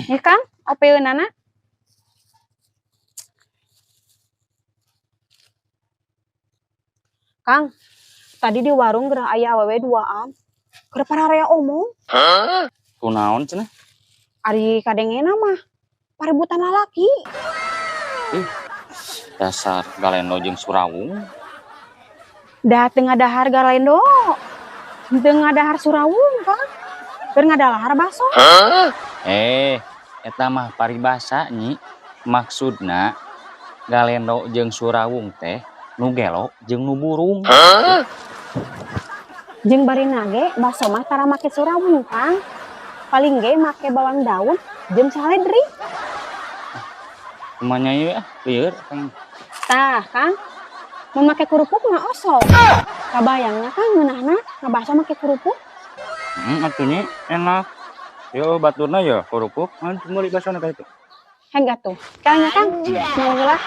Ya Kang, opeunana. Kang, tadi di warung gerah aya awewe duaan. Keur pararea omong. Kunaon cenah? Ari kadengena mah parebutan lalaki. Ih, dasar galendo jeung surawung. Da teu ngadahar galendo. Teu ngadahar surawung, Kang. Keur ngadalahar baso. Eh, eta mah paribasa, Nyi. Maksudna galendo jeung surawung teh nu gelo jeung nu burung. Jeung barina ge baso mah tara make surawung, Kang. Paling ge make bawang daun jeung saledri. Kumaha ieu ah, lieur Kang. Tah, Kang. Mun make kerupuk mah osok. Kabayangna Kang ngeunahna ngabaso make kerupuk. Atuh Nyi, enak. Yo baturna ya kerupuk, ngan meuli basona ka itu. Heng atuh. Kayaknya Kang, mau lah.